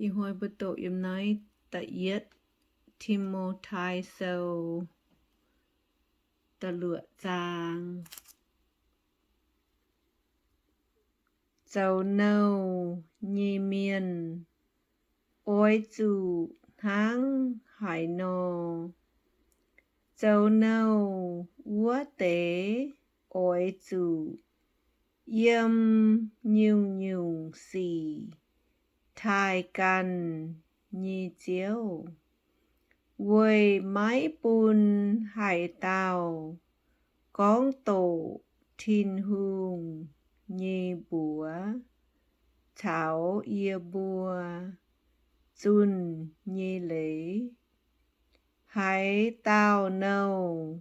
Ih hnoi mbuo doqc yiem naaiv da'yietv Ti^mo^tai Sou da'luoqc zaang. Zoux nouh nyei mienh oix zuqc hnangv haaix nor? Zoux nouh wuov deix oix zuqc yiem nyungc-nyungc sic taaih ganh nyei Ziouv, weic maiv bun haaix dauh gorngv doqc Tin-Hungh nyei mbuox caux yie mbuo zunh nyei leiz. Haaix dauh nouh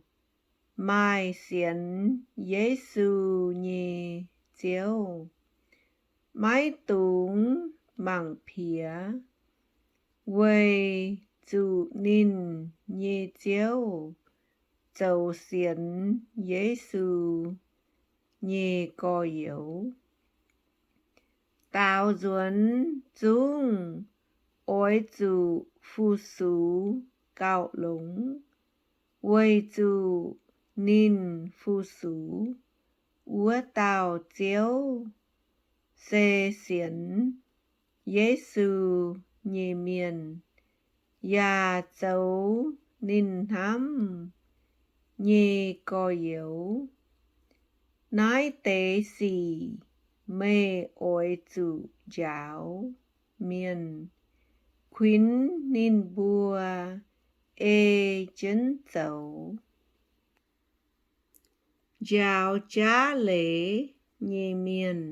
maaih sienx Yesu nyei Ziouv, maiv dungx mangc piex, weic zuqc ninh nyei Ziouv zoux sienx Yesu nyei gorx-youz. Daaux nzuonx zungv oix zuqc fu-sux gauh longx, weic zuqc ninh fu-sux wuov dauh Ziouv se sienx Yesu nyei mienh, yaac zoux ninh hnamv nyei gorx-youz. Naaiv deix sic meih oix zuqc njaaux mienh, kuinx ninh mbuo ei jienv zoux. Njaaux jaav leiz nyei mienh.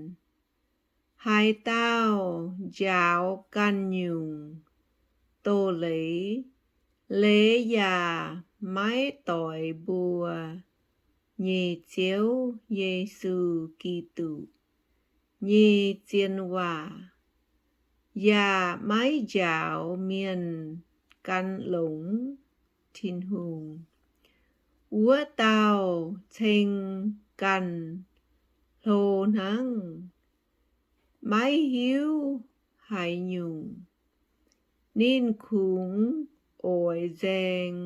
Haaix dauh njaaux ganh nyungc doz-leiz, leiz yaac maiv doix mbuo nyei Ziouv Yesu Giduc nyei zien waac, yaac maiv njaaux mienh gan longx Tin-Hungh. Wuov dauh ceng ganh hlo hnangv, maiv hiuv haaix nyungc. Ninh kungx oix nzaeng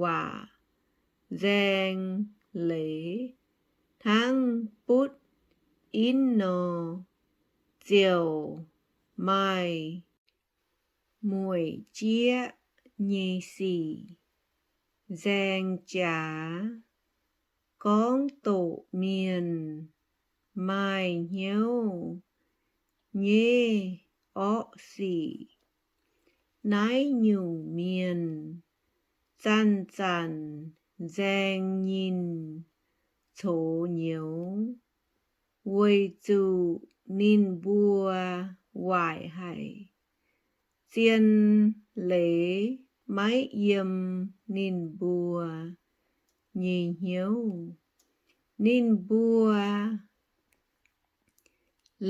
waac nzaeng leiz hnangv butv inv nor, ziouc maaih mueic jieqv nyei sic, nzaeng jaax, gorngv doqc mienh maaih hnyouv nyei orqv sic. Naaiv nyungc mienh zanc-zanc nzaeng nyinh cox nyouz, weic zuqc ninh mbuo waaic haic. Zien leiz maiv yiem ninh mbuo nyei hnyouv. Ninh mbuo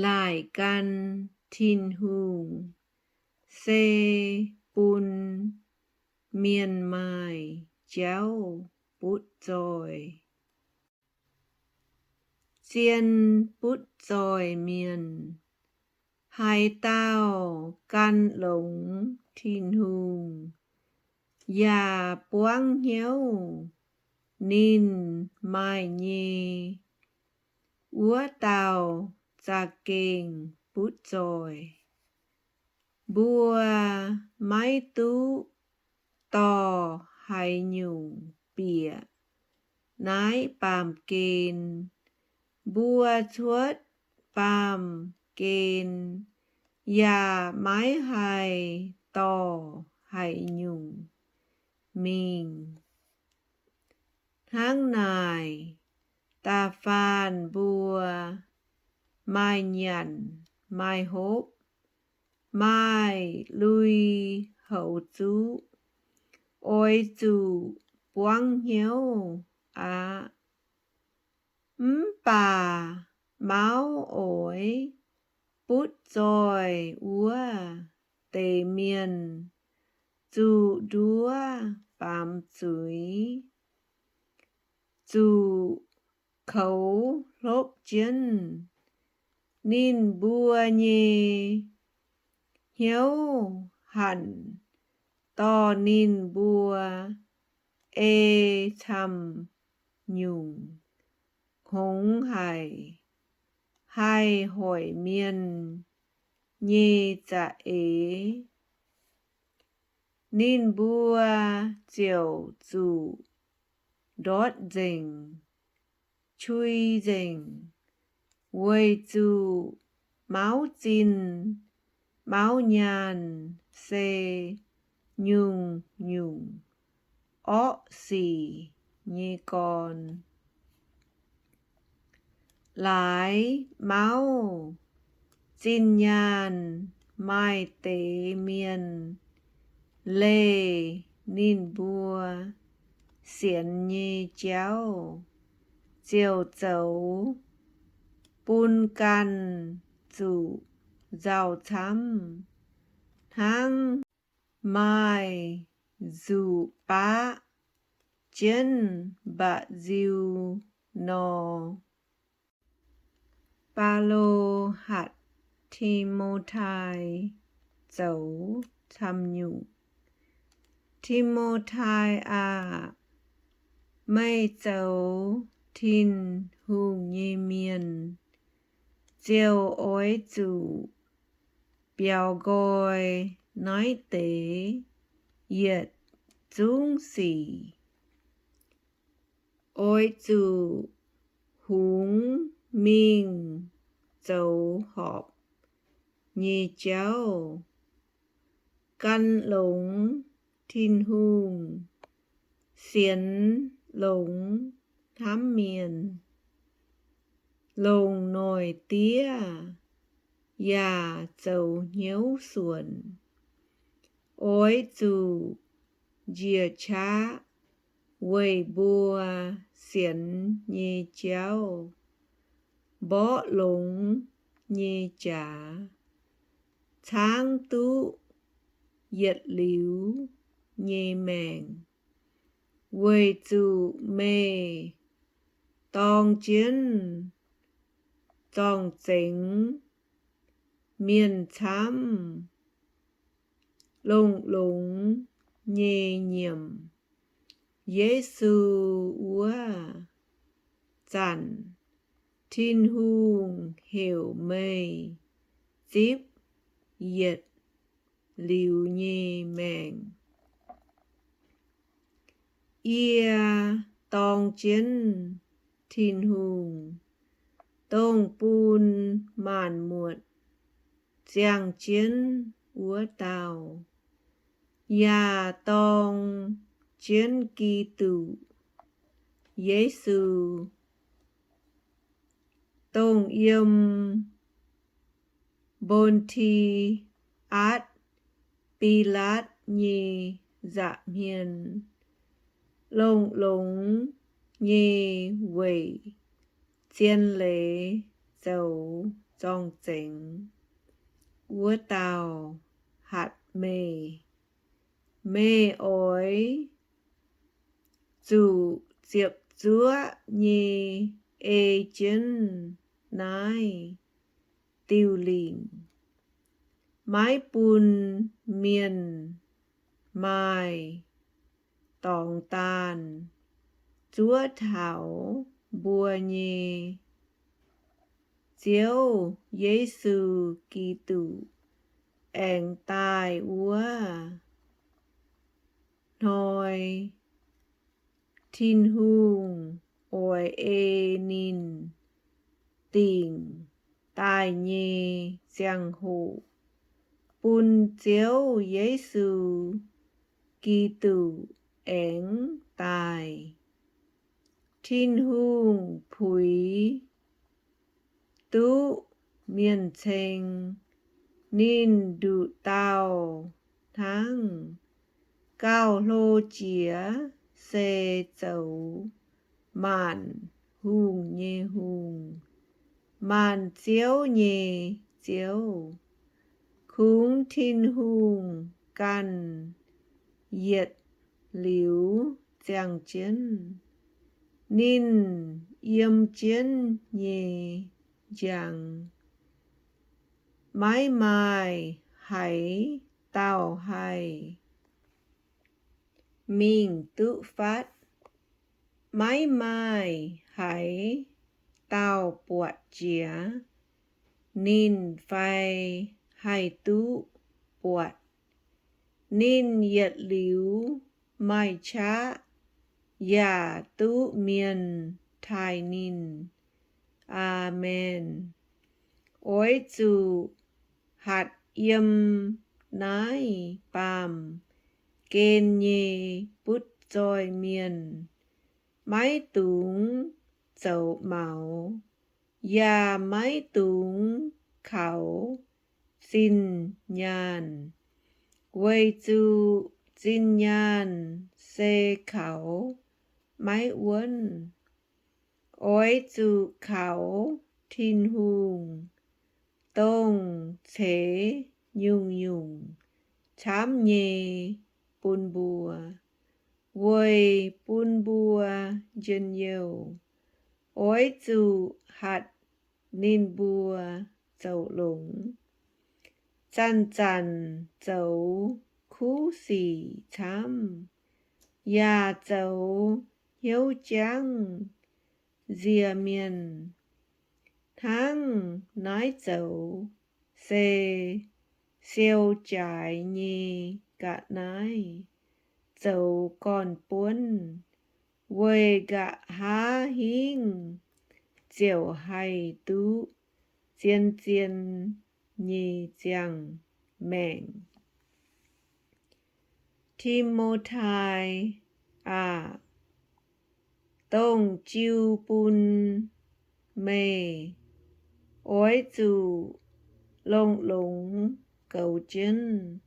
laaic gan Tin-Hungh se bun mienh maaih jauv butv zoih. Zien butv zoih mienh. Haaix dauh gan longx Tin-Hungh yaac buangv hnyouv ninh maaih nyei, wuov dauh za'gengh butv zoih. Mbuo maiv duqv dorh haaix nyungc bieqc naaiv baamh gen. Mbuo cuotv baamh gen yaac maiv haih dorh haaix nyungc mingh. Hnangv naaic, da'faanh mbuo maaih nyanc, maaih hopv, maaih lui-houx zuqv, oix zuqc buangv hnyouv aqv. Mv baac mauv oix butv zoih wuov deix mienh zuqc nduov baamz zuiz, zuqc koux hlopv jienv. Ninh mbuo nyei hnyouv hanc dorh ninh mbuo ei camv-nyungc hngongx haic, haih hoic mienh nyei za'eix. Ninh mbuo ziouc zuqc ndortv nzengc, qui nzengc, weic zuqc mauv zinh mauv nyaanh se nyungc-nyungc orqv sic nyei gorn. Laaix mauv zinh nyaanh maaih deix mienh leih ninh mbuo sienx nyei jauv ziouc zoux bun ganh zuqc nzauh camv, hnangv maaih nzuqc baqv jienv mba'nziu nor. Baulo hatc Ti^mo^tai zoux camv-nyungc. Ti^mo^tai aah! Meih zoux Tin-Hungh nyei mienh ziouc oix zuqc biaux nqoi naaiv deix yietc zungv sic. Oix zuqc hungx mingh zoux horpc nyei jauv, gan longx Tin-Hungh, sienx longx hnamv mienh, longc noic diev yaac zoux hnyouv suonc. Oix zuqc njiec qaqv weic mbuo sienx nyei jauv, mborqv longx nyei jaax, caangv duqv yietc liuz nyei maengc, weic zuqc meih dorng jienv zorng-zengx mienh camv, longx-longx nyei nyiemc Yesu wuov zanc, Tin-Hungh heuc meih zipv yietc liuz nyei maengc. Yie dorng jienv Tin-Hungh, dongh bun maanc muotc ziangh jienv wuov dauh, yaac dorng jienv Giduc Yesu, dongh yiem Mbon^ti^atc Bilaatv nyei nza'hmien longx-longx nyei weic zien leiz zoux zorng-zengx wuov dauh hatc meih. Meih oix zuqc ziepc zuoqv nyei ei jienv naaiv diuh lingc, maiv bun mienh maaih dorngx daanh zuov taux mbuo nyei Ziouv Yesu Giduc aengx daaih wuov hnoi. Tin-Hungh oix ei ninh dingc daaih nyei ziangh hoc bun Ziouv Yesu Giduc aengx daaih. Tin-Hungh puix duqv mienh ceng ninh nduqc dauh hnangv. Gauh hlo jiex se zoux maanc hungh nyei Hungh, maanc ziouv nyei Ziouv. Kungx Tin-Hungh ganh yietc liuz ziangh jienv. Ninh yiem jienv nyei njang maiv maaih haaix dauh haih mingh duqv fatv? Maiv maaih haaix dauh buatc jiex ninh fai haih duqv buatc. Ninh yietc liuz maaih qaqv yaac duqv mienh taaih ninh. Aamen. Oix zuqc hatc yiem naaiv baamh gen nyei butv zoih mienh, maiv dungx zoux maux, yaac maiv dungx kaux zinh nyaanh, weic zuqc zinh nyaanh se kaux maiv wuonv. Oix zuqc kaux Tin-Hungh, dongh ceix nyungc-nyungc camv nyei bun mbuo, weic bun mbuo njien-youh. Oix zuqc hatc ninh mbuo zoux longx, zanc-zanc zoux kuv sic camv, yaac zoux hnyouv jangv nzie mienh. Hnangv naaiv zoux se siou jaaix nyei ga'naaiv zoux gorn-buonv, weic nqa'haav hingv ziouc haih duqv zien-zien nyei ziangh maengc. Ti^mo^tai aah! Dongh jiu bun meih oix zuqc longx-longx goux jienv.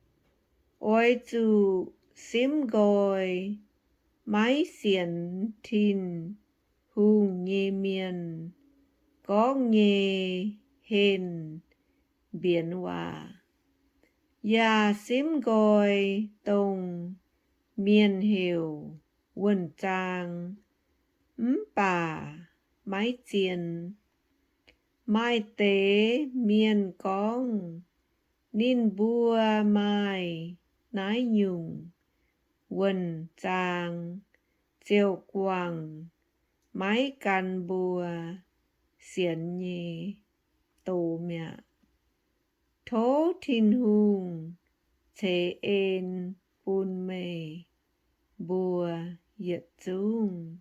Oix zuqc simv nqoi maiv sienx Tin-Hungh nyei mienh gorngv nyei henh mbienx waac, yaac simv nqoi dongh mienh heuc wuonh zaang mv baac maiv zien. Maaih deix mienh gorngv ninh mbuo maaih naaiv nyungc wuonh zaang ziouc guangc maiv gan mbuo sienx nyei doz mi'aqv. Tov Tin-Hungh ceix en bun meih mbuo yietc zungv.